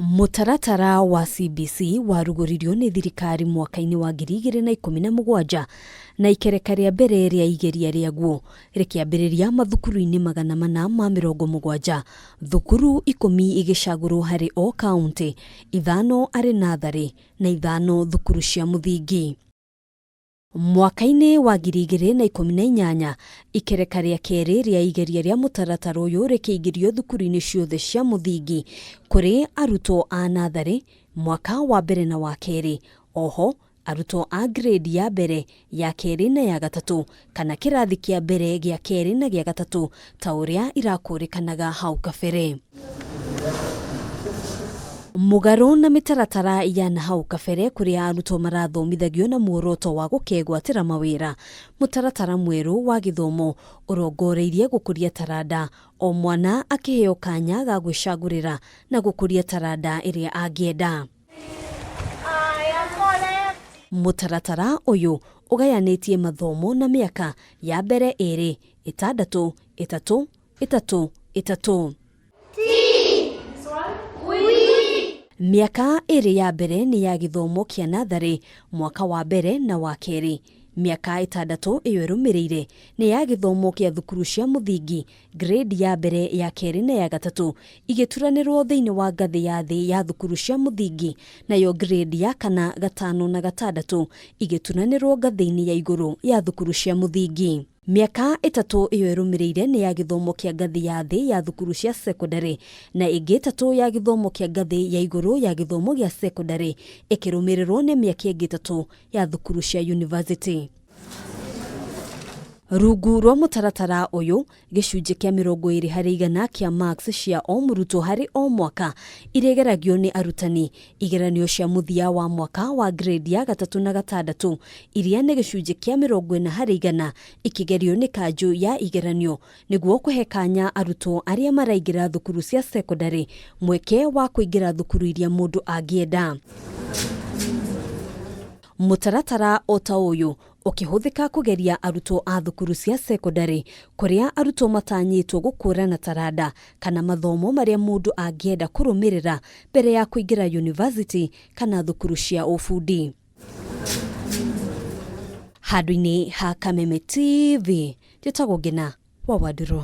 Mũtaratara wa CBC warugũririo nĩ thirikari mwaka-inĩ wa 2017 na ikereka rĩa mbere rĩa igeria rĩaguo rĩkĩambĩrĩria mathukuru-inĩ 470, thukuru 10 igĩcagũrwo harĩ o kaũntĩ, 5 arĩ natharĩ na 5 thukuru cia mũthingi. Mwaka-inĩ wa 2018, ikereka rĩa kerĩ rĩa igeria rĩa mũtaratara ũyũ rĩkĩingĩrio thukuru-inĩ ciothe cia mũthingi kũrĩ arutwo a natharĩ mwaka wa mbere na wa kerĩ. Oho, arutwo a grade ya mbere, ya kerĩ na ya gatatũ, kana kĩrathi kĩa mbere gĩa kerĩ na gĩa gatatũ ta ũrĩa irakũrĩkanaga hau kabere. Mũgarũ na mĩtaratara ya na hau kabere kũrĩa arutwo marathomithagio na muoroto wa gũkegwatĩra mawĩra, mũtaratara mwerũ wa gĩthomo ũrongoreirie gũkũria taranda, o mwana akĩheo kanya ga gwĩcagũrĩra na gũkũria taranda ĩrĩa angĩenda. Mũtaratara ũyũ ũgayanĩtie mathomo na mĩaka ya mbere 2, 6, 3, 3, 3. Mĩaka 2 ya mbere nĩ ya gĩthomo kĩa natharĩ, mwaka wa mbere na wa kerĩ. Mĩaka 6 ĩyo ĩrũmĩrĩire nĩ ya gĩthomo kĩa thukuru cia mũthingi, grade ya mbere, ya kerĩ na ya gatatũ, igĩturanĩrwo thĩinĩ wa ngathĩ ya thĩ ya thukuru cia mũthingi, nayo grade ya 4, 5 na 6 igĩturanĩrwo ngathĩ-inĩ ya igũrũ ya thukuru cia mũthingi. Mĩaka 3 ĩyo ĩrũmĩrĩire nĩ ya gĩthomo kĩa ngathĩ ya thĩ ya thukuru cia sekondarĩ na ĩngĩ 3 ya gĩthomo kĩa ngathĩ ya igũrũ ya gĩthomo gĩa sekondarĩ ĩkĩrũmĩrĩrwo nĩ mĩaka ĩngĩ 3 ya thukuru cia yunivasĩtĩ. Rungu rwa mũtaratara ũyũ, gĩcunjĩ kĩa 20 harĩ igana kĩa marks cia o mũrutwo harĩ o mwaka iregeragio nĩ arutani. Igeranio cia mũthia wa mwaka wa grade ya 3 na 6 iria nĩ gĩcunjĩ kĩa 40 harĩ igana ikĩgerio nĩ kanjũ ya igeranio nĩguo kũhe kanya arutwo arĩa maraingĩra thukuru cia sekondarĩ mweke wa kũingĩra thukuru iria mũndũ angĩenda. Mũtaratara o ta ũyũ ũkĩhũthĩka kũgeria arutwo a thukuru cia sekondarĩ kũrĩa arutwo matanyĩtwo gũkũrana taranda kana mathomo marĩa mũndũ angĩenda kũrũmĩrĩra mbere ya kũingĩra yunivasĩtĩ kana thukuru cia ũbundi. Handũ-inĩ ha Kameme TV, njĩtagwo Ngina wa Wandirũ.